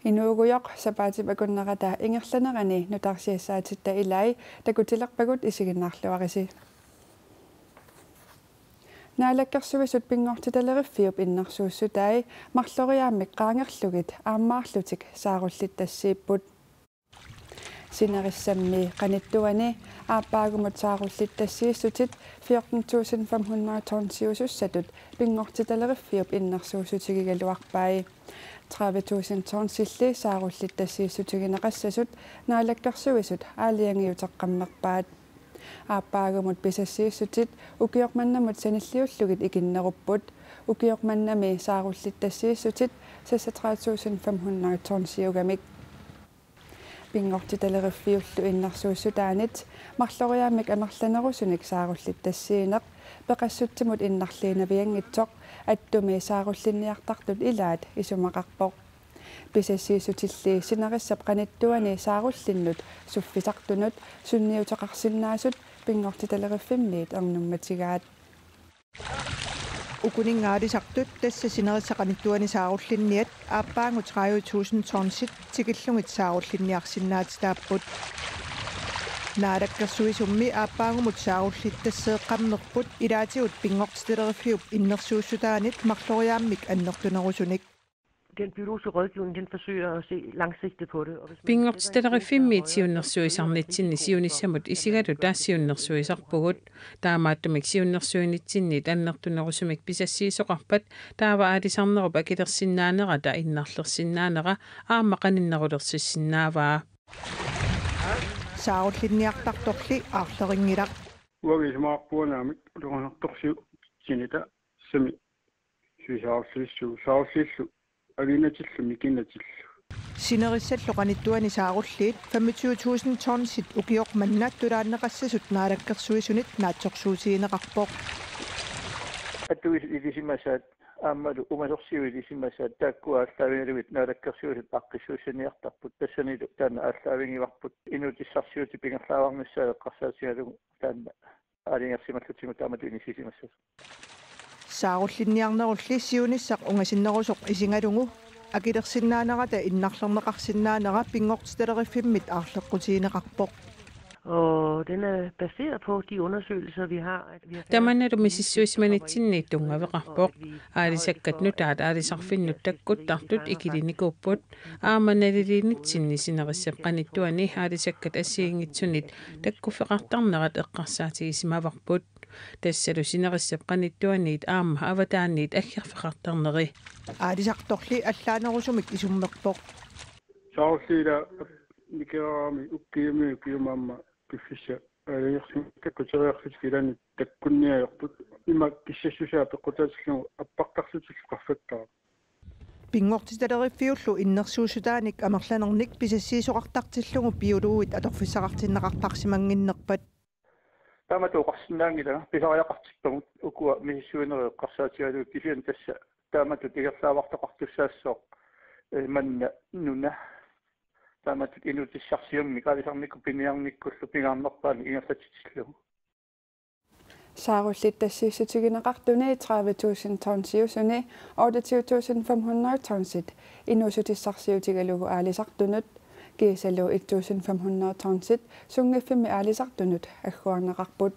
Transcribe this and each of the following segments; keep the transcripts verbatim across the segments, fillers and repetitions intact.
Inuugujoq sapaatip akunnerata ingerlanerani nutaarsiassaatitta ilai takutilerpagut, isiginnaarluarisi. Naalakkersuisut Pinngortitaleriffiup innersuussutai marloriaammik qaangerlugit aammaarlutik saarullittassiipput. Sinerissammi qanittuani aappaagumut saarullittassiissutit fjorten tusind fem hundrede tonsiusussatut Pinngortitaleriffiup innersuussutigigaluarpai. Tredive tusind tonsilli saarullittassiissutigineqassasut Naalakkersuisut aalajangiuteqqammerpaat. Aappaagumut pisassiissutit ukioq mannamut sanilliullugit ikinnerupput. Ukioq mannami saarullittassiissutit seksogtredive tusind fem hundrede tonsiugamik. Pinngortitaleriffiullu innersuussutaanit marloriaammik amerlanerusunik saarullittassiineq peqassutsimut innarliinavianngitsoq attumi saarullinniartartut ilaat isumaqarpoq. Pisassiissutilli sinerissap qanittuani saarullinnut suffisartunut sunniuteqarsinnaasut Pinngortitaleriffimmit ernummatigaat. Ukuninnga aalisartut tassa sinerissap qanittuani saarullinniat aappaagu tredive tusind tonsit tikillugit saarullinniarsinnaatitaapput. Naalakkersuisummi aappaagumut saarullittassiiqqammerput ilaatigut Pinngortitaleriffiup innersuussutaanit marloriaammik annertunerusunik. Den biologiske rådgivning, den forsøger at se langsigtet på det. Og hvis man Pinngortitaleriffimmit siunnersuisarnitsinni siunissamut isigaluta siunnersuisarpugut. Taamaattumik siunnersuinitsinniit annertunerusumik pisassiisoqarpat taava aalisarnerup akilersinnaanerata innarlersinnaanera aamma qaninnerulersissinnaavaa. Saarullinniartartorli aarlerinngilaq. Uagut isumaqarpugut naamik ulorianartorsiutitsinita sami suisaarluissu, saarluillu agiinatillu mikiinatillu. Sinerissallu qanittuani saarulliit femogtyve tusind tonsit ukioq manna tulaanneqassasut Naalakkersuisunit naatsorsuutigineqarpoq. Atuisut ilisimasaat aammalu umasorsiut ilisimasaat taakkua aallaavigalugit Naalakkersuisut aaqqissuussiniartarput, tassanilu taanna aallaavigivarput inuutissarsiutit pingerlaavarnissaat eqqarsaatigalugu taanna aalajangersimallutigu taamatut inissisimassasut. Saarullinniarnerulli siunissaq ungasinnerusoq isigalugu akilersinnaanerata innarlerneqarsinnaanera Pinngortitaleriffimmit aarleqqutigineqarpoq. Og den er baseret på de undersøgelser, vi har, at vi har Tamannalu misissuisimanitsinniit tunngaveqarpoq. Aalisakkat nutaat aalisarfinnut takkuttartut ikilinikuupput. Aamma naliliinitsinni sinerissap qanittuani aalisakkat assigiinngitsunit takkuffeqartarnerat eqqarsaatigisimmavarput. Tassalu sinerissap qanittuaniit aamma avataaniit aggerfeqartarneri. Aalisartorli allaanerusumik isummerpoq. Saarulliit ila nikeraarami ukiumi ukiumut aamma piffissaq aalajangersimasut takkuteriarlutik ilaanni takkunniarput. Ima kissassusaa peqqutaatillugu appartarlutillu qaffakkaat. Pinngortitaleriffiullu innersuussutaanik amerlanernik pisassiisoqartartillugu biologit atorfissaqartinneqartarsimannginnerpat. Taamatut oqarsinnaanngilanga pisariaqartippagut ukua misissuinerit eqqarsaatigalugit, kisianni tassa taamatut ingerlaavartoqartussaassooq, eh, manna nuna. Taamatut inuutissarsiummik aalisarnikkut piniarnikkullu pingaarnerpaamik ingerlatitillugu. Saarullittassiissutigineqartuni tredive tusind tonsiusuni otteogtyve tusind fem hundrede tonsit inuussutissarsiutigalugu aalisartunut, kiisalu et tusind fem hundrede tonsit sunngiffimmi aalisartunut agguarneqarput.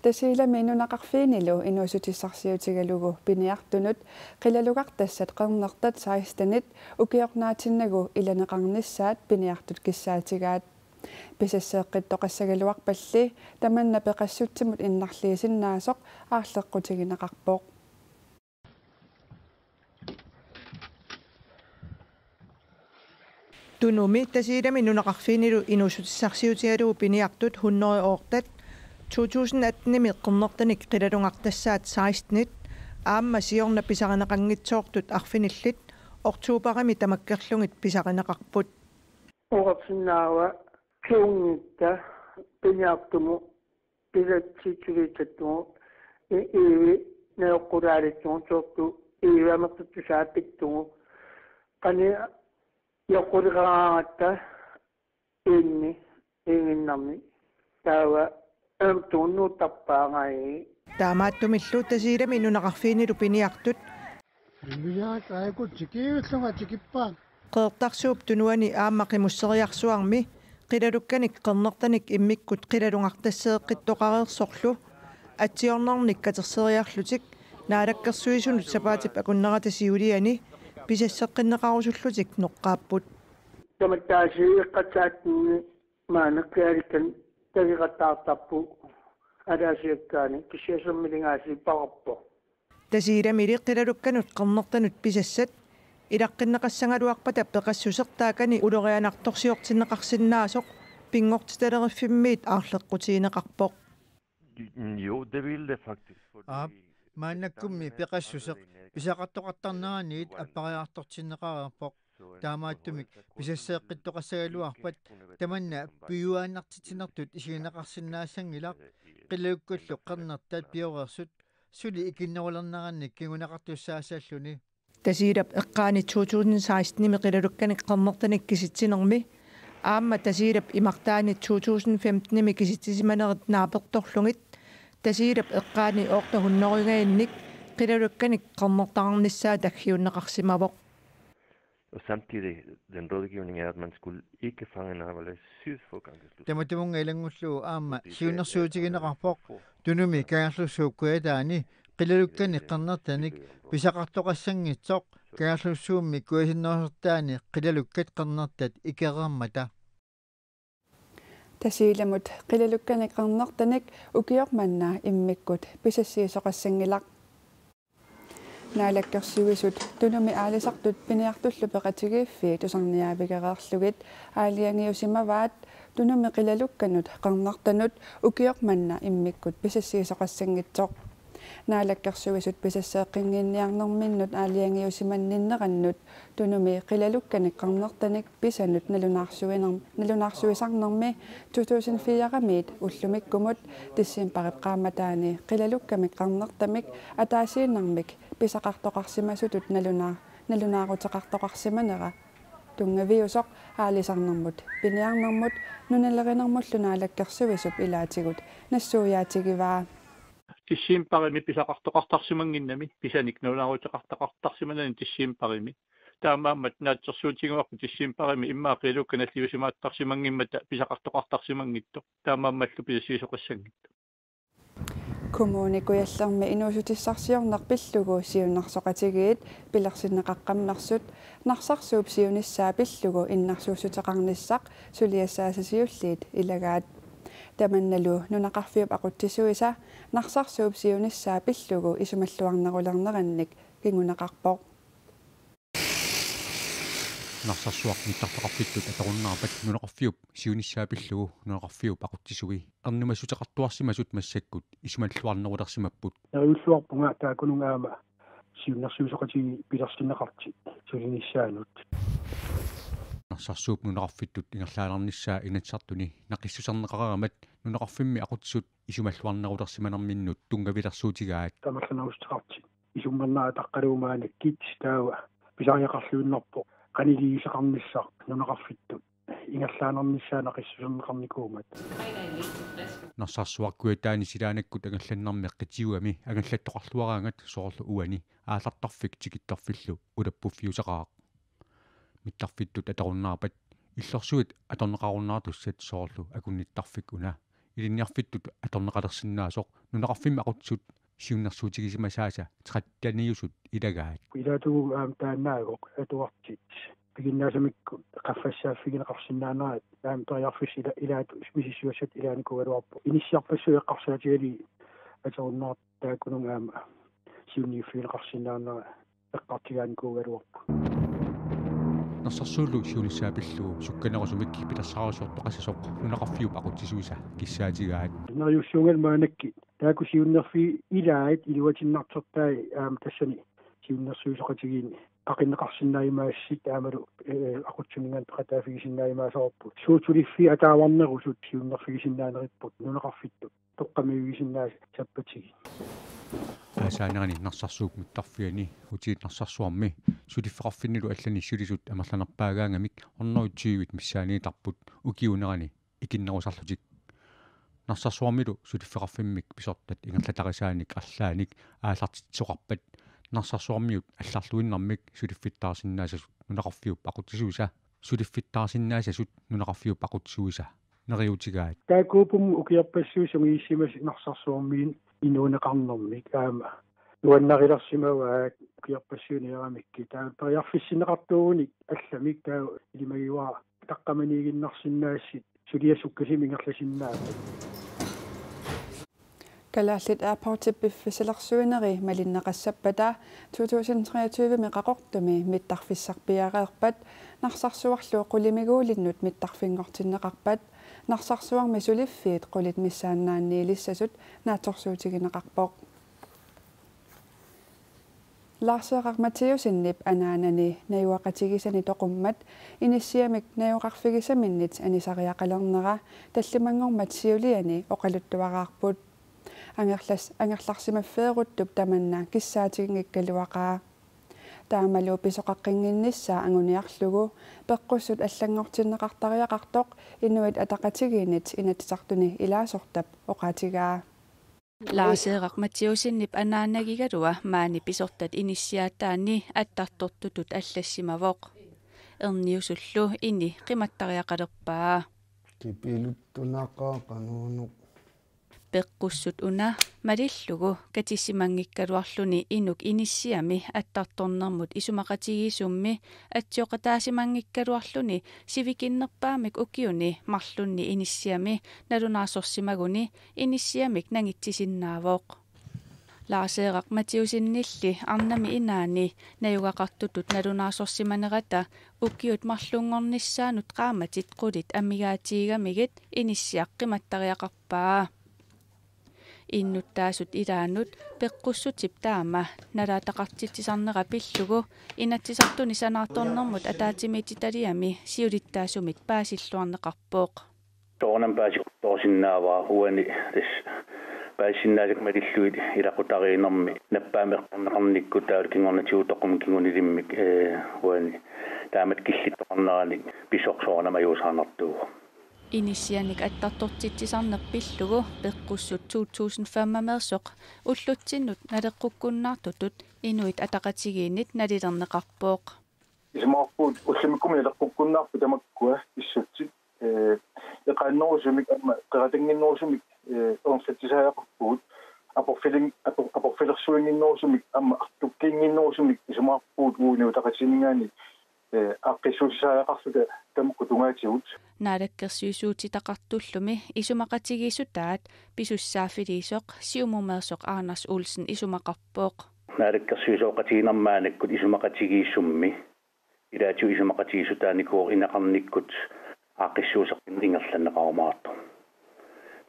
Tasiilami nunaqarfiinilu inuussutissarsiutigalugu piniartunut qilalugartassat qernertat sekstenit ukioq naatinnagu ilaneqarnissaat piniartut kissaatigaat. Pisasseeqqittoqassagaluarpalli tamanna peqassutsimut innarliisinnaasoq aarleqqutigineqarpoq. Tunumi Tasiilami nunaqarfiinilu inuussutissarsiutigalugu piniartut hundrede ottet to tusind attenimi qernertanik qilalugartassaat sekstenit aamma siorna pisarineqanngitsoortut arfinillit oktobarimi tamakkerlugit pisarineqarput. Oqarsinnaavara tungitta piniartumut pisatsiitsuliittattugut i-, iivi najoqqulaalittugut soorlu iivi amerlattusaa pittugut. Qanoq eqquleqaraangatta iinni iiginnarni taava aamma tunguuttarpaangai. Taamaattumillu Tasiilami nunaqarfiinilu piniartut Immiaat aajuku tikiullunga tikippaa. Qeqertarsuup Tunuani aamma Qimusseriarsuarmi qilalukkanik qernertanik immikkut qilalungartasseeqqittoqareersorlu atsiornernik katerseriarlutik Naalakkersuisunut sapaatip akunnerata siuliani pisasseqqinneqarusullutik noqqaapput. Tamattaasiiqqatsaatni maanna qilalukkanik tageqattaartarput ataasiakkaani kissiassermilingaasiippararpoq. Tasiilamili qilalukkanut qernertanut pisassat ilaqqinneqassagaluarpata peqassuseq taakani ulorianartorsiortinneqarsinnaasoq Pinngortitaleriffimmiit aarleqqutigineqarpoq. Jo, det vil det faktisk. Fordi... Aap, maannakkummi peqassuseq pisaqartoqartarneraniit appariartortinneqareerpoq. Taamaattumik pisasseeqqittoqassagaluarpat tamanna piujuaannartitsinertut isigineqarsinnaassanngilaq, qilalukkallu qernertat pioreersut suli ikinnerulernerannik kinguneqartussaassalluni. Tasiilap eqqaani to tusind seksten-imi qilalukkanik qernertanik kisitsinermi aamma Tasiilap imartaani to tusind femten-imi kisitsisimanerit naapertorlugit Tasiilap eqqaani otte hundredengajannik qilalukkanik qernertarnissaa taggiunneqarsimavoq. Og samtidig den rådgivning er, at man skulle ikke fange en arbejder syd for Ganges Lusuk. Tamatumunnga ilanngullugu aamma siunnersuutigineqarpoq Tunumi Kangerlussuup kujataani qilalukkanik qernertanik pisaqartoqassanngitsoq Kangerlussuummi kujasinnerusortaani qilalukkat qernertat ikereermata. Tasiilamut qilalukkanik qernertanik ukioq manna immikkut pisassiisoqassanngilaq. Naalakkersuisut Tunumi aalisartut piniartullu peqatigiiffii tusarniaavigereerlugit aalajangiusimavaat Tunumi qilalukkanut qernertanut ukioq manna immikkut pisassiisoqassanngitsoq. Naalakkersuisut pisasseeqqinniarnerminnut aalajangiusimanninnerannut Tunumi qilalukkanik qernertanik pisanut nalunaarsuiner-, nalunaarsuisarnermi to tusind fire-miit ullumikkumut decembarip qaammataani qilalukkamik qernertamik ataasiinnarmik pisaqartoqarsimasutut nalunaa-, nalunaaruteqartoqarsimanera tunngaviusoq aalisarnermut piniarnermut nunalerinermullu naalakkersuisup ilaatigut nassuiaatigivaa. Decembarimi pisaqartoqartarsimannginnami, pisanik nalunaaruteqartoqartarsimanani decembarimi. Taamaammat naatsorsuutigaarput decembarimi immaqa qilalukkat nalliusimaartarsimanngimmata pisaqartoqartarsimanngitsoq. Taamaammallu pisassiisoqassanngitsoq. Kommune Kujallermi inuussutissarsiorneq pillugu siunnersoqatigiit pilersinneqaqqammersut Narsarsuup siunissaa pillugu innersuussuteqarnissaq suliassaasa siulliit ilagaat. Tamannalu nunaqarfiup aqutsisuisa Narsarsuup siunissaa pillugu isumalluarnerulernerannik kinguneqarpoq. Narsarsuaq mittarfeqarfittut atorunnaarpat nunaqarfiup siunissaa pillugu nunaqarfiup aqutsisui ernumassuteqartuarsimasut massakkut isumalluarnerulersimapput. Neriulluarpunga taakkununnga aamma siunnersuisoqatigiit pilersinneqartut sulinissaannut. Narsarsuup nunaqarfittut ingerlaannarnissaa Inatsisartuni naqissuserneqareeramat nunaqarfimmi aqutsisut isumalluarnerulersimanerminnut tunngavilersuutigaat. Tamarluinnarsuteqartut isummernaaq ataqqaluumaannakkit taava pisariaqarluinnarpoq qaniliiseqarnissaq nunaqarfittut ingerlaannarnissaa naqissuserneqarnikuummat. Narsarsuaq kujataani silaannakkut angallannarmi qitiugami angallattoqarluaraangat soorlu uani aallartarfik tikittarfillu ulappuffiusaqaaq. Mittarfittut atorunnaarpat illorsuit atorneqarunnaartussat soorlu akunnittarfik una ilinniarfittut atorneqalersinnaasoq nunaqarfimmi aqutsisut siunnersuutigisimasaasa tretteniusut ilagaat. Ilaatigut aamma taannaagoq atuartut piginnaasamikkut qaffassaaffigineqarsinnaanera aamma periarfissat ila-, ilaatut misissugassat ilaanikuugaluarpoq. Inissiarpassuit eqqarsaatigalugit atorunnaartut taakkununnga aamma siunniuffigineqarsinnaanera eqqartugaanikuugaluarput. Narsarsuullu siunissaa pillugu sukkanerusumik pilersaarusiortoqassasoq nunaqarfiup aqutsisuisa kissaatigaat. Neriussuungalu maannakkut taakku siunnerfiit ilaat iluatinnartortai aamma tassani siunnersuisoqatigiinni qaqinneqarsinnaajumaassasut aammalu, eh, aqutsisuninngaanniit peqataaffigisinnaajumaasarupput. Suut suliffiit ataavarnerusut siunnerfigisinnaaneripput nunaqarfittut toqqammavigisinnaassappatigut. Aasaanerani Narsarsuup mittarfiani Utiit Narsarsuarmi suliffeqarfinnilu allani sulisut amerlanerpaagaangamik hundrede tyve missaaniittarput ukiuunerani ikinnerusarlutik. Narsarsuarmilu suliffeqarfimmik pisortat ingerlatarisaanik arlaannik aallartitsisoqarpat Narsarsuarmiut allarluinnarmik suliffittaarsinnaasasut nunaqarfiup aqutsisuisa, suliffittaarsinnaasasut nunaqarfiup aqutsisuisa neriuutigaat. Taakkuupput ukiorpassuit sungiussimasut Narsarsuarmiut inuuneqarnermik aamma nuannarilersimavaat ukiorpassuit neeramikkit. Taava periarfissinneqartuugunik allamik taava ilimagivara taqqamaniiginnarsinnaassasut suliat sukkasuumik ingerlasinnaapput. Kalaallit Airportip piffissalersuineri malinneqassappata to tusind treogtyve-mi Qaqortumi mittarfissarpiareerpat Narsarsuarlu qulimiguulinnut mittarfinngortinneqarpat Narsarsuarmi suliffiit qulit missaannaanniilissasut naatsorsuutigineqarpoq. Lars-Erik Mathiussenip anaanani najugaqatigisani toqummat inissiamik najugaqarfigisaminnit anisariaqalernera tallimanngormat siuliani oqaluttuaraarput. Angerlas-, angerlarsimaffeeruttup tamanna kissaatiginngikkaluaqaa. Taamalu pisoqaqqinnginnissaa anguniarlugu peqqussut allanngortinneqartariaqartoq Inuit Ataqatigiinnit Inatsisartuni ilaasortap oqaatigaa. Lars-Erik Mathiussenip anaanagigalua maani pisortat inissiaataanni attartortutut allassimavoq. Erniusullu ini qimattariaqalerpaa. Kipiluttunaqaaq qanuunoq. Peqqussut una malillugu katissimanngikkaluarluni inuk inissiami attartornermut isumaqatigiissummi atsioqataasimanngikkaluarluni sivikinnerpaamik ukiuni marlunni inissiami nalunaarsorsimaguni inissiamik nangitsisinnaavoq. Lars-Erik Mathiussenilli arnami inaani najugaqartutut nalunaarsorsimanerata ukiut marlunngornissaannut qaammatit qulit amigaatigigamigit inissiaq qimattariaqarpaa. Innuttaasut ilaannut peqqussutip taama nalaataqartitsisarnera pillugu Inatsisartuni sanaartornermut ataatsimiititaliami siulittaasumit paasilluarneqarpoq. Soorunami paasiqartorsinnaavara uani tassa paasisinnaasakka malillugit ilaqutariinnermi nappaamik eqqorneqarnikkut taavalu kingornatigut toqummat kinguniilimmik, ee, uani taamatut killittoqarneranik pisoq soorunami ajuusaarnartuuvoq. Inissianik attartortitsisarneq pillugu peqqussut to tusind fem-ameersoq ullutsinnut naleqqukkunnaartutut Inuit Ataqatigiinnit nalilerneqarpoq. Isumaqarpugut ullumikkut naleqqukkunnaarput tamakkua pissutsit, ee, eqaannerusumik aamma qeratannginnerusumik, ee, ersatsisariaqarpugut aporfilin-, apor-, aporfilersuinnginnerusumik aamma artukkiinnginnerusumik isumaqarpugut uagut Inuit Ataqatigiinninngaanniit, ee, aaqqissuussisariaqarluta tamakku tungaatigut. Naalakkersuisuutitaqartullumi isumaqatigiissutaat pisussaaffiliisoq Siumumeersoq Anders Olsen isumaqarpoq. Naalakkersuisooqatigiinnermi maannakkut isumaqatigiissummi ilaatigut isumaqatigiissutaanikuuvoq ineqarnikkut aaqqissuusseqqinneq ingerlanneqarumaartoq.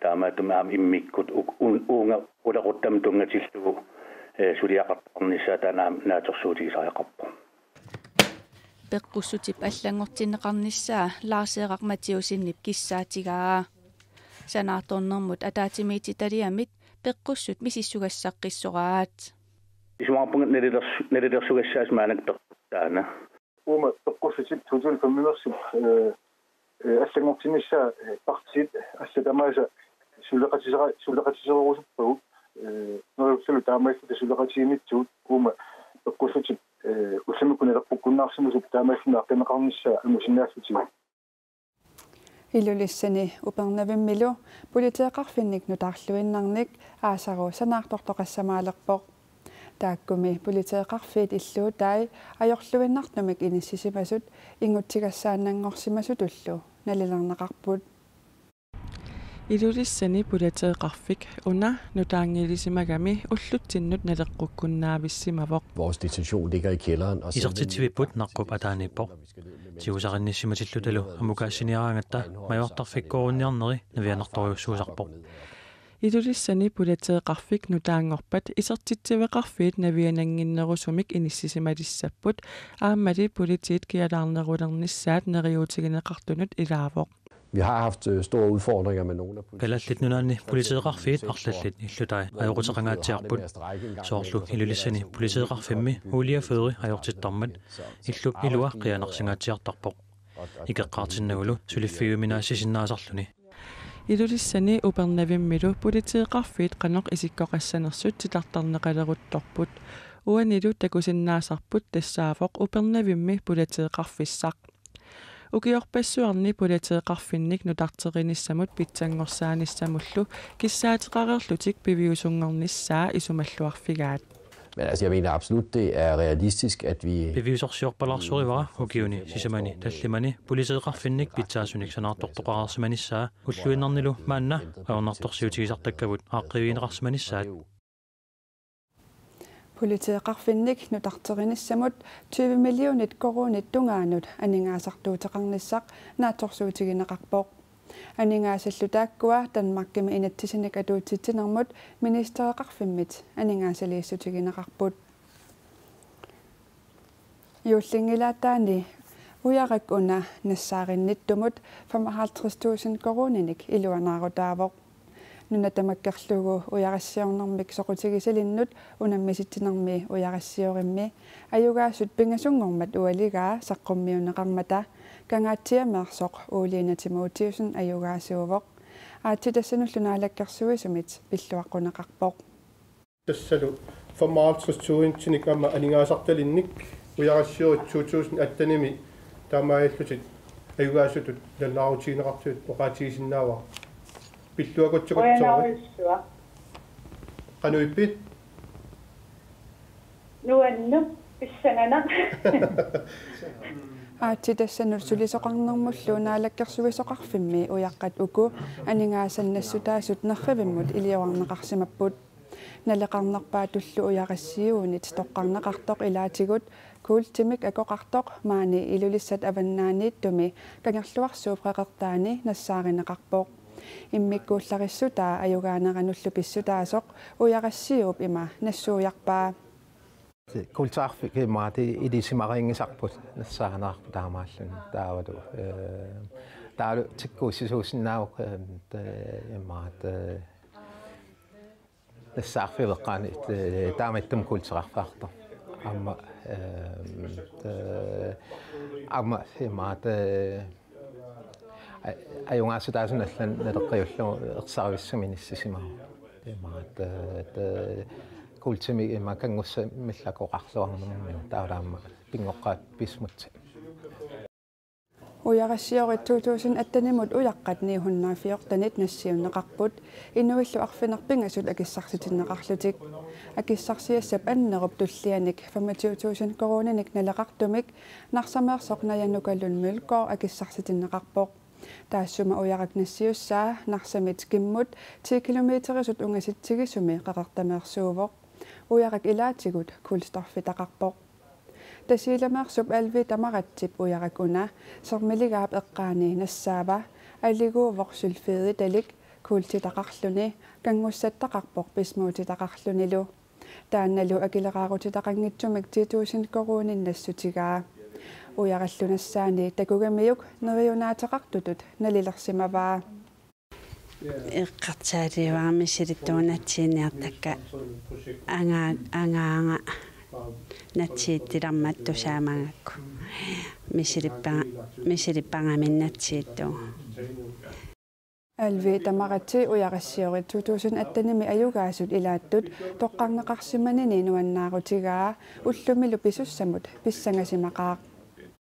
Taamaattumik aamma immikkut u-, un-, uunga ulequttamut tunngatillugu, ee, suliaqartoqarnissaa taanna aamma naatsorsuutigisariaqarpoq. Peqqussutip allanngortinneqarnissaa Lars-Erik Mathiussenip kissaatigaa. Sanaartornermut ataatsimiititaliamit peqqussut misissugassaqqissoraat. Isumaqarpunga nalilersu-, nalilersugassaasut maannakkut peqqussutaana. Uuma peqqussutip to tusind fem-imeersup, ee, ee, allanngortinnissaa, ee, partiit allat tamaasa suleqatisera-, suleqatisererusuppagut, ee, neriullutalu taamaalluta suleqatigiinnitsigut uuma peqqussutip, ee, ullumikkut naleqqukkunnaarsimasup taamaallutik aaqqineqarnissaa angusinnaallutigu. Ilulissani Upernavimmilu politeeqarfinnik nutaarluinnarnik aasaru sanaartortoqassamaalerpoq. Taakkumi politeeqarfiit illuutai ajorluinnartumik inissisimasut ingutsigassaannanngorsimasutullu nalilerneqarput. Ilulissani politeeqarfik una nutaanngilisimagami ullutsinnut naleqqukkunnaavissimavoq. Vores detention ligger i kælderen, og selve Isertitsivipput naqqup ataaniippoq. Tigusarinnissimatilluta amukaassiniaraangatta majuartarfikkoorunniarneri navianartorujussuusarpoq. Ilulissani politeeqarfik nutaanngorpat isertitsiveqarfiit navianannginnerusumik inissisimalissapput aammali politiit kialaarnerulernissaat neriuutigineqartunut ilaavoq. Vi har haft, øh, store udfordringer med nogle af politi- Kalaallit Nunaanni politeeqarfiit arlallit illutai ajoquteqangaatsiarput. Soorlu Ilulissani politeeqarfimmi Uliaføri ajortittarmat illup ilua qiianarsinngaatsiartarpoq. Ikeqqaartinnagulu suliffiuminaassisinnaasarluni. Ilulissani Upernavimmilu politeeqarfiit qanoq isikkoqassanersut titartarneqaleruttorput. Uanilu takusinnaasarput tassaavoq Upernavimmi politeeqarfissaq. Ukiorpassuarni politeeqarfinnik nutarterinissamut pitsanngorsaannissamullu kissaateqareerlutik piviusunngornissaa isumalluarfigaat. Men altså, jeg mener absolut, det er realistisk, at vi... Piviusorsiorpalaarsorivara ukiuni sisamani tallimani politeeqarfinnik pitsaasunik sanaartortoqareersimanissaa ulluinnarnilu maanna ajornartorsiutigisartakkavut aaqqiivigineqarsimanissaat. Politeeqarfinnik nutarterinissamut tyve millionit koruunit tungaanut aningaasartuuteqarnissaq naatsorsuutigineqarpoq. Aningaasallu taakkua Danmarkimi inatsisinik atuutsitsinermut ministereqarfimmit aningaasaliissutigineqarput. Juullinngilaataani ujarak una nassaarinnittumut femoghalvtreds tusind koruuninik iluanaarutaavoq. Nuna tamakkerlugu ujarassiornermik soqutigisalinnut unammisitsinermi ujarassiornermi ajugaasut pingasunngormat ualigaa saqqummiunneqarmata Kangaatsiameersoq Uliina Timotiussen ajugaasuuvoq. Aatsitassanullu naalakkersuisumit pilluaqquneqarpoq. Tassalu femoghalvtreds tusindinik aamma aningaasartalinnik ujarassiortut to tusind attenimi taamaalillutik ajugaasutut nalunaarutigineqartut oqaatigisinnaavara. Pilluakutsukutsoori. Qujanarsuaq. Qanoq ippi? Nuanneq, pissanganaq. Aatsitassanut sulisoqarnermullu naalakkersuisoqarfimmi ujaqqat uku aningaasannassutaasut nerrivimmut iliorarneqarsimapput. Naleqarnerpaatullu ujarassiuunit toqqarneqartoq ilaatigut kuultimik akoqartoq maani Ilulissat Avannaaniittumi Kangerluarsuup qeqertaani nassaarineqarpoq. Immikkuullarissutaa ajugaaneranullu pissutaasoq ujarassiuup ima nassuiarpaa. Kuultiarfik imaat ilisimarinngisarput nassaarineqarpoq taamaalilluni taavalu, eh, taavalu tikkuussisuusinnaavoq, eh, imaat, eh, nassaarfiup eqqaani, eh, taamaattumik kuultiarfiartoq. Aamma, eh, eh, aamma imaat, eh, a-, ajugaasutaasut allat naleqqiullugu ersarissumik inissisimavoq. Imaat, eh, eh, kuultimik imaat kanngussamillu akoqarluarnermini taavalu aamma pinngoqqaat pismut. Ujarassiortut to tusind attenimut ujaqqat ni hundrede fjortenit nassiunneqarput, inuillu arfineq-pingasut akissarsitinneqarlutik. Akissarsiassap annerup tullianik femogtyve tusind koruuninik naleqartumik Narsameersoq Naja Nukalund Mølgaard akissarsitinneqarpoq. Taassuma ujarak nassiussaa Narsamit kimmut ti kilometerisut ungasitsigisumi qeqertameersuuvoq. Ujarak ilaatigut kulstoffitaqarpoq. Tasiilameersup Alvii Tamaratsip ujarak una sermiligaap eqqaani nassaava, aliguuvoq sulfiditalik kuultitaqarluni, kanngussattaqarpoq pismuutitaqarlunilu. Taannalu akileraarutitaqanngitsumik ti tusind koruunit nassutigaa. Ujarallu nassaani takugamiuk neriunaateqartutut nalilersimavaa. Eqqarsaatigaara misilittut natsiiniartakka anga-, angaanga natsiittilermat tusaamagakku. Misilippa-, misilippagami natsiittugut. Alvii Tamaratsi ujarassiortut to tusind attenimi ajugaasut ilaattut toqqarneqarsimanini nuannaarutigaa ullumilu pisussamut pissangasimaqaaq.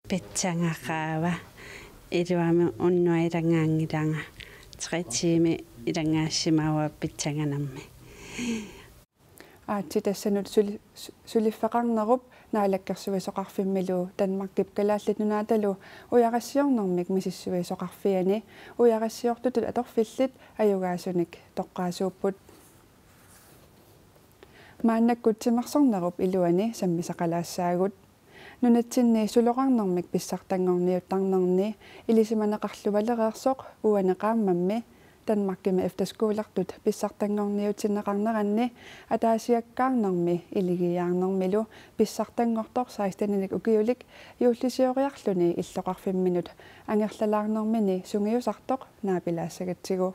Pitsanngoqqaava, iluamik unnuaq ilanngaanngilanga, tre timer ilanngaassimavara pitsanngoqqaarami. Aatsitassanut suli-, su-, suliffeqarnerup naalakkersuisoqarfimmilu Danmarkip Kalaallit Nunaatalu ujarassiornermik misissuisoqarfiani ujarassiortutut atorfillit ajugaasunik toqqaasuupput. Maannakkut timersornerup iluani sammisaqalaassaagut. Nunatsinni suloqarnermik pissartanngorniuttarnerni ilisimaneqarluvalereersoq uani qaammammi Danmarkimi efterskolertut pissartanngorniutinneqarneranni ataasiakkaarnermi iligiiaarnermilu pissartanngortoq seksteninik ukiulik juullisioriarluni illoqarfimminut angerlalaarnermini sungiusartoq naapilaassagatsigu.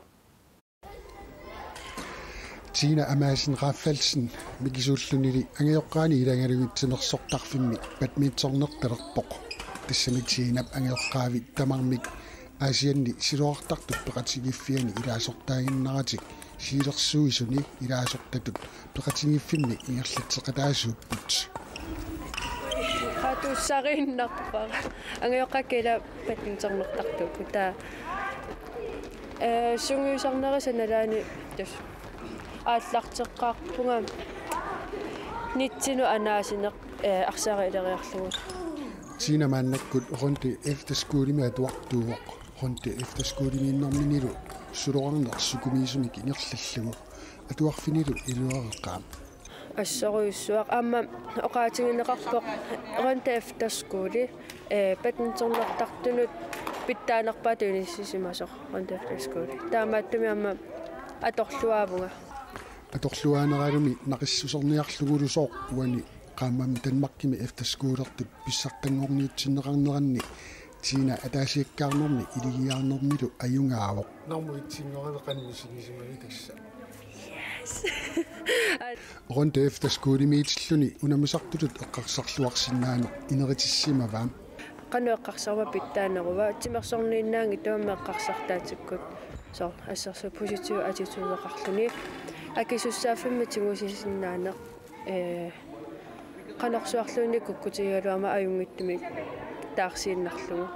Tina Amassen Rafaelsen mikisuullunili angajoqqaani ilagalugit timersortarfimmi badmintonertalerpoq. Tassami Tinap angajoqqaavi tamarmik Aasianni siloortartut peqatigiiffianni ilaasortaaginnaratik Siulersuisuni ilaasortatut peqatigiiffimmi ingerlatseqataasuupput. Qatussariinnarpara. Angajoqqaakka ila badmintonertartuupput. Taava, eh, sungiusarnerisa nalaani tassa aallarteqqaarpunga nitsinut anaasineq, eh, arsaq ileriarlugu. Tina maannakkut Rønde Efterskolemi atuartuuvoq. Rønde Efterskolemiinnerminilu suloqarneq sukumiisumik ingerlallugu atuarfinilu iluareqaaq. Assorujussuaq aamma oqaatigineqarpoq Rønde Efterskole, eh, badmintonertartunut pitsaanerpaatut inissisimasoq Rønde Efterskole. Taamaattumik aamma atorluaavunga. Atorluaaneralumi naqissuserniarlugulu sooq uani qaammammi Danmarkimi efterskolertut pissartanngorniutsinneqarneranni Tina ataasiakkaarnermi iligiarnermilu ajugaavoq. Normu etsinngorami qanoq misigisimavit tassa. Yes. Rønde Efterskolemiitilluni unammisartutut eqqarsarluarsinnaaneq ineritissimavaa. Qanoq eqqarsaruma pitsaaneruva, timersorniinnaanngitsoq aamma eqqarsartaatikkut. Soorlu assersuut positiv attitudeqarluni. Akisussaaffimmik tigusisinnaaneq, eh, qanorsuarluunniit kukkutigigaluaruma ajunngitsumik taarsiinnarlugu.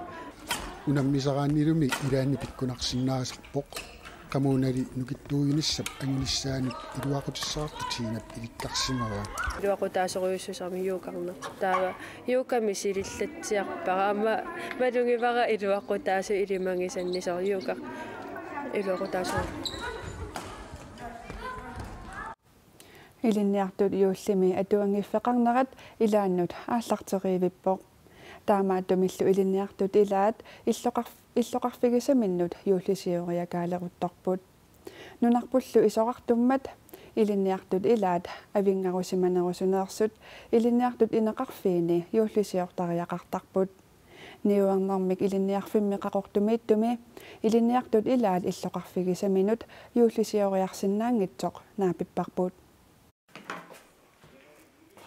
Unammisaraannilumi ilaanni pikkunarsinnaasarpoq. Qamuunali nukittuujunissap angunissaanut iluaqutissaqartoq Tinap ilikkarsimavaa. Iluaqutaasorujussuusarami yogarnertik. Taava yogami silillatsiarpara. Aamma malugivara iluaqutaasut ilimagisannik, soorlu yoga iluaqutaasoq. Ilinniartut juullimi atuanngiffeqarnerat ilaannut aallarteriivippoq. Taamaattumillu ilinniartut ilaat illoqar-, illoqarfigisaminnut juullisioriakaaleruttorput. Nunarpullu isorartummat ilinniartut ilaat avinngarusimanerusuneersut ilinniartut ineqarfiini juullisiortariaqartarput. Niuernermik Ilinniarfimmi Qaqortumiittumi ilinniartut ilaat illoqarfigisaminut juullisioriarsinnaanngitsoq naapipparput.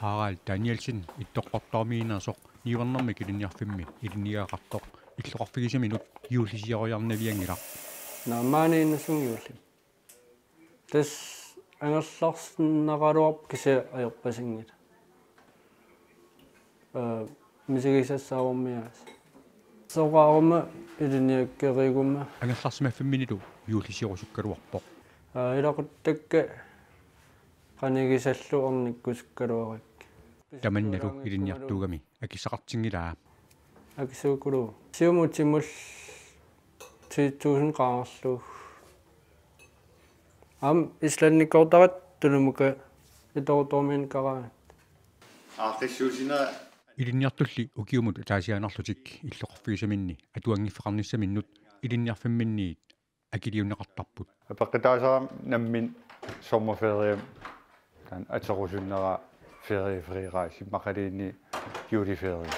Harald Danielsen Ittoqqortoormiinneersoq niuernermik ilinniarfimmi ilinniagaqartoq illoqarfigisaminut juullisioriarnavianngilaq. Naammaaniinnassunga juullimi. Tassa angerlarsinnaraluarpoq kisianni ajorpasinngilaq. Ee, misigisassaavormiaas. Soqaruma ilinniakkeriguma. Angerlarsimaffimminilu juullisiorussukkaluarpoq. Ee, ilaquttakka qanigisallu ornikkusukkaluarakkit. Tamannalu ilinniartuugami akissaqartinngilaa. Akissuukulu. Siumut timut ti tusind qaangerlugu. Aamma islandikkoortaratta Tulumuka Ittoqqortoormiinnakkaaraangatta. Aaqqissuussineq. Ilinniartulli ukiumut ataasiaannarlutik illoqarfigisaminni atuanngiffeqarnissaminnut ilinniarfimminniit akiliunneqartarput. Apeqqutaasarami nammineq sommerferiemi taanna aterusunnera feriefri rejsi imaluunniit juleferie.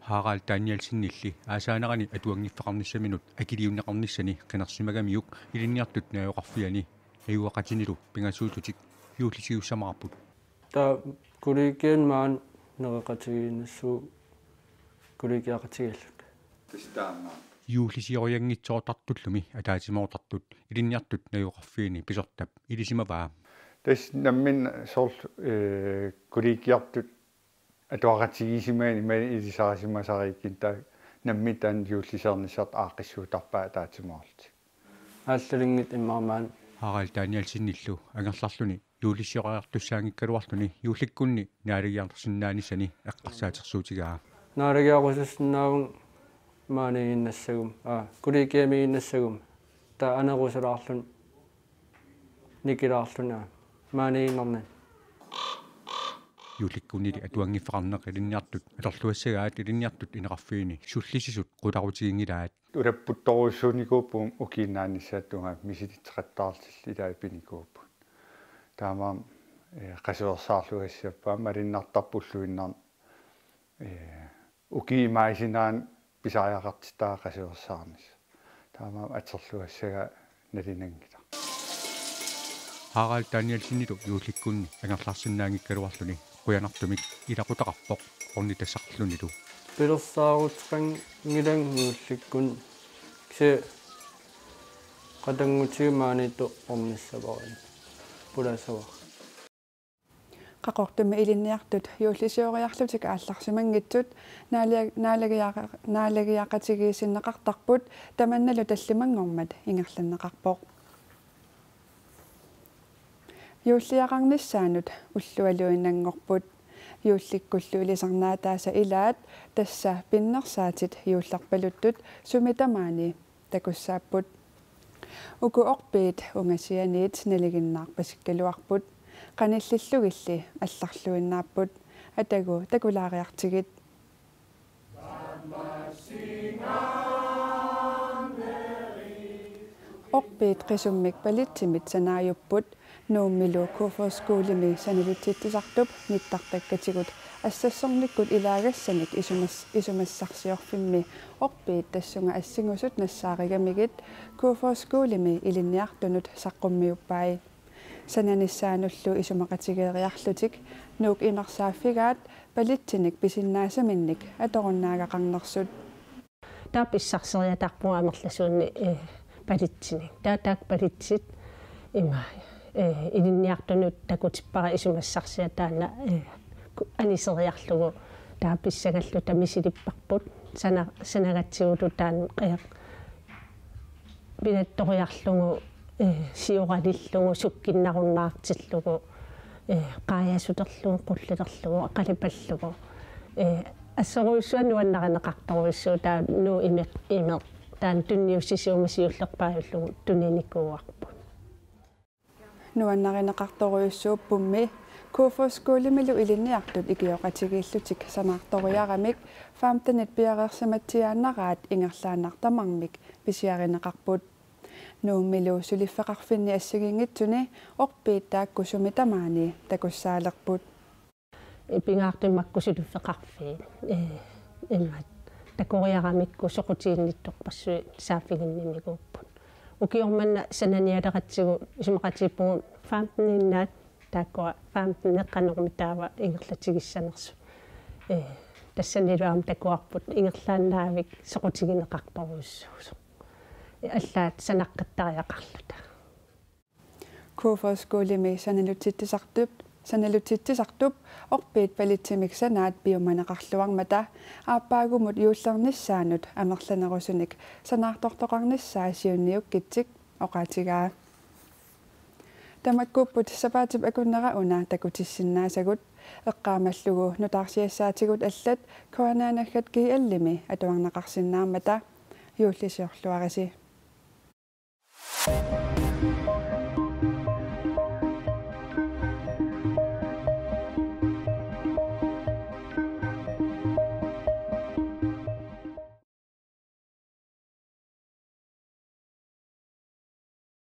Harald Danielsenilli aasaanerani atuanngiffeqarnissaminut akiliunneqarnissani qinersimagamiuk ilinniartut najugaqarfianni najugaqatinilu pingasuullutik juullisiussamaarput. Taava kollegiami maani nereqatigiinnassooq kollegiaqatigiilluta. Tassa taama. Juullisiorianngitsoortartullumi ataatsimoortartut ilinniartut najugaqarfiini pisortap ilisimavaa. Tassa nammineq soorlu, ee, kollegiartut atuaqatigiissimagaanni imaluunniit ilisarisimasariikkaanni taava nammineq taanna juullisiornissartik aaqqissuuttarpaat ataatsimoorlutik. Aallalunngitsoq immaqa maani. Harald Danielsenillu angerlarluni juullisioriartussaanngikkaluarluni juullikkunni naalagiarsinnaanissani eqqarsaatersuutigaa. Naalagiarusussinnaavunga maaniiginnassaguma, aa, kollegiamiiginnassaguma. Taava anerusulaarluni nikilaarluni, aa, maaniiginnarnani. Juullikkunnili atuanngiffeqarneq ilinniartut atorluassagaat ilinniartut ineqarfiini sullissisut qularutiginngilaat. Ulapputtorujussuunikuupput ukiinnaannissaata tungaanut misilitseqattaarlutillu ilai pinikuupput. Taamaammat, ee, qasuersaarlugassappat aamma malunnartarpoq ulluinnarni, ee, ukiut imaasinaannut pisariaqartittaa qasuersaarnissaq. Taamaammat atorluassagaat nalinanngilaq. Harald Danielsenilu juullikkunni angerlarsinnaanngikkaluarluni qujanartumik ilaqutaqarpoq ornitassarlunilu. Pilersaaruteqanngilanga juullikkunni. Kisianni Qatanngutigimaaniittoq ornissavara. Pulassavara. Qaqortumi ilinniartut juullisioriarlutik aallarsimanngitsut naalagia-, naalagiaqa-, naalagiaqatigiissinneqartarput tamannalu tallimanngormat ingerlanneqarpoq. Juulliaqarnissaanut ullualuinnanngorput. Juullikkullu ilisarnaataasa ilaat tassa pinnersaatit juullerpaluttut sumi tamaani takussaapput. Uku orpiit ungasianiit nalinginnaarpasikkaluarput. Qanillillugilli allarluinnaapput. Atagu takulaariartigit. Orpiit qisummik palitsimit sanaajupput. Nuummilu Kofoeds Skolemi sanalutsitsisartup nittartakkatigut assassornikkut ilaagassanik isumas-, isumassarsiorfimmi orpiit tassunga assingusut nassaarigamigit Kofoeds Skolemi ilinniartunut saqqummiuppai. Sananissaanullu isumaqatigeeriarlutik Nuuk imersaaffigaat palitsinik pisinnaasaminnik atorunnaagaqarnersut. Taava pissarseriataarpugut amerlasuunnik, eh, palitsinik. Taava taakku palitsit ima, eh, ilinniartunut takutippara isumassarsiat taanna, eh, ku-, aniseriarlugu taava pissagalluta misilipparput. Sana-, sanagatsigulu taanna, eh, pilattoriarlugu, eh, sioralillugu, sukkinnarunnaartillugu, eh, qaajasulerlugu, qullilerlugu, qalipallugu. Eh, assorujussuaq nuannarineqartorujussuuvoq taava Nuuk imeq, imeq. Taanna tunniussisuumik siullerpaajullugu tuninikuuarput. Nuannarineqartorujussuuppummi Kofoeds Skolemilu ilinniartut ikioqatigiillutik sanaartoriaramik femtenit piareersimatsiaannaraat ingerlaannaq tamarmik pisiarineqarput. Nuummilu suliffeqarfinni assigiinngitsuni orpiit taakku sumi tamaani takussaalerput. Pingaartumik makku suliffeqarfiit, eh, imaat takoriaramikku soqutiginnittorpassuit saaffiginninnikuupput. Ukioq manna sananialeratsigu isumaqatigiippugut femteniinnaat, taakkua femten eqqanermi taava ingerlatigissanersut. Eh, tassanilu aamma takuarput ingerlaannavik soqutigineqartorujussuusoq. Allaat sanaqqattariaqarluta. Kofoeds Skolemi sanalutsitsisartup, sanalutsitsisartup orpiit palitsimik sanaat piumaneqarluarmata aappaagumut juullernissaanut amerlanerusunik sanaartortoqarnissaa siunniukkitsik oqaatigaa. Tamakkuupput sapaatip akunnera una takutissinnaasagut, eqqaamallugu nutaarsiassaatigut allat K N R naggat G L-imi atuarneqarsinnaammata. Juullisiorluarisi.